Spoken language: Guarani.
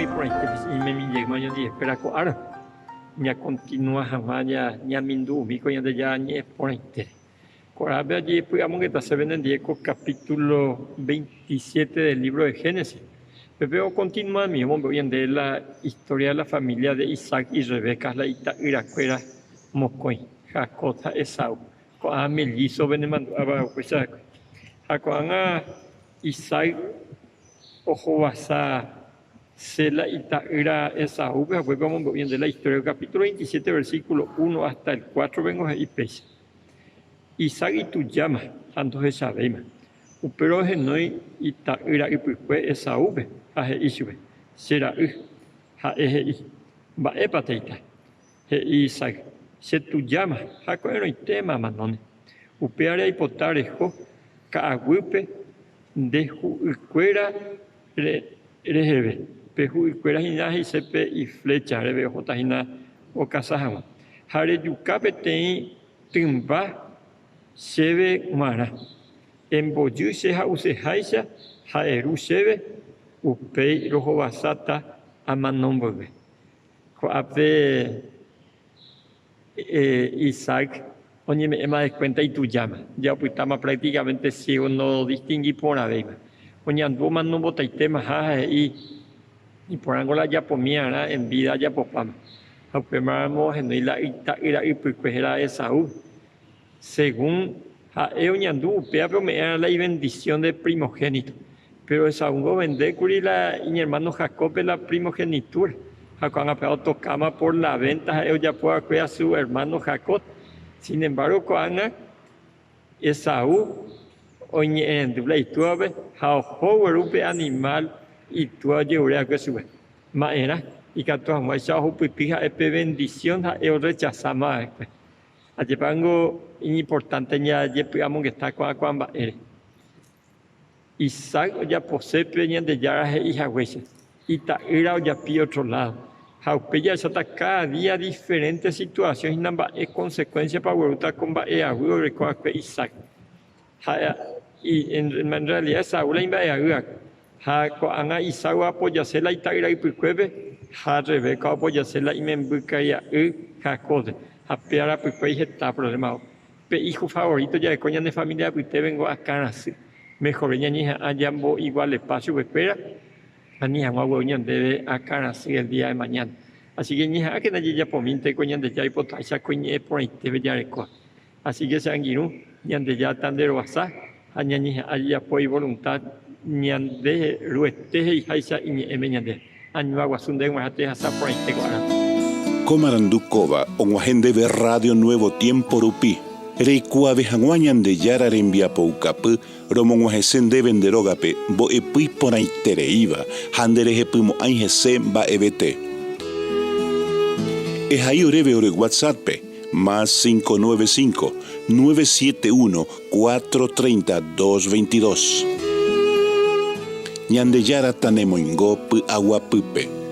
iporãite ñaimemi jeýma oñondive'ekuéra ko ára ñakontinua hag̃ua ñamindu'umi ko Ñandejára ñe'ẽ porãitére. Ko árape ajepy'amongetase penendie ko capítulo 27 del libro de Génesis. Pépe okontinuami omombe'u ñandéve la historia de la familia de Isaac y Rebeca la ita'yrakuéra mokõi, Jacob ha Esaú. Ko'ã mellizo penemandu'áva upéicha va'ekue. Ha ko'ág̃a Isaac ohovasa Sela ita'ýra Esaúpe ha upépe omombe'u ñande la historia. Capítulo 27 versículo 1 hasta el 4 pengo he'i péicha. Isaac itujáma ha ndohechavéima. Upérõ ohenói ita'ýra ypykue Esaúpe ha he'i chupe, Che ra'y. Ha'e he'i, Mba'épa taita? He'i Isaac, Che tujáma ha ko'ẽrõitéma amanóne. Upévare aipota reho ka'aguýpe nde hu'ykuéra reheve. Pe hu'ykuéra hína he'ise pe iflécha reve ohóta hína okasa hag̃ua. Ha rejuka peteĩ tymba chéve g̃uarã. Embojy che ha'useháicha ha eru chéve, upéi rohovasáta amano mboyve. Ko'ápe Isaac oñeme'ẽma de cuenta itujáma, ja opytáma prácticamente ciego nodistingui porãvéima. Oñandu omanombotaitémaha ha he'i iporãngo la ajapomi arã en vida ajapopáma. Ha upémaramo ohenói la ita'ýra ypykue héra Esaú. Según ha'e oñandu upévape ome'ẽ arã la ibendición de primogénito. Péro Esaúngo ovende kuri la iñermáno Jacóbpe la primogenitúra, ha ko'ág̃a péva otokáma por la vénta ha'e ojapo va'ekue a su ermáno Jacob. Sin embárgo ko'ág̃a Esaú oñe'ẽrendu la itúvape ha oho gueru pe animál itúva ojerure va'ekue chupe. Ma'erã? Ikatu hag̃uáicha ohupyty ha'e pe vendisión ha'e orrechasáma va'ekue. Ajépa ningo iñimportánte jajepy'amongeta ko'ã ko'ã mba'ére. Isaac ojapose pe Ñandejára he'i haguéicha, ita'ýra ojapi ótro ládo. Ha upéi jahecháta káda día diferénte situasión hína mba'e konsekuénsiapa oguerúta ko mba'e'aguy oreko va'ekue Isaac. Ha en rrealida Esaú la imba'e'aguy va'ekue. Ha ko'ág̃a Isaac oapojase la ita'ýra ypykuépe ha Rebeca oapojase la imembykaria'y Jacóbpe. Ha péva rapykuéi heta provléma. Pe ího favoríto jareko ñane família apytépe ningo akã rasy. Mehorve ñañeha'ã jambo'igualepa chupekuéra ani hag̃ua ogueru ñandéve akã rasy el día de mañana. Así que ñeha'ãkena jajapomínte ko Ñandejára oipotaháicha ko iñe'ẽ porãitépe jarekóva. Así que che angirũ, Ñandejára tanderovasa ha ñañeha'ã jajapo ivoluntad ñande Ruete he'iháicha iñe'ẽme ñande. Añua guasu ndéve g̃uarã tehasa porãite ko árape. Ko marandu kóva og̃uahẽ ndéve Radio Nuevo Tiempo rupi, reikuaave hag̃ua Ñandejára rembiapoukapy romog̃uahẽse ndéve nde rógape mbo'epy iporãitereíva ha nderehepymo'ãi hese mba'evete. Ehai oréve ore WhatsApp-pe, más 595, 971, 430, 222. Ñandejára tanemoingo py'aguapýpe.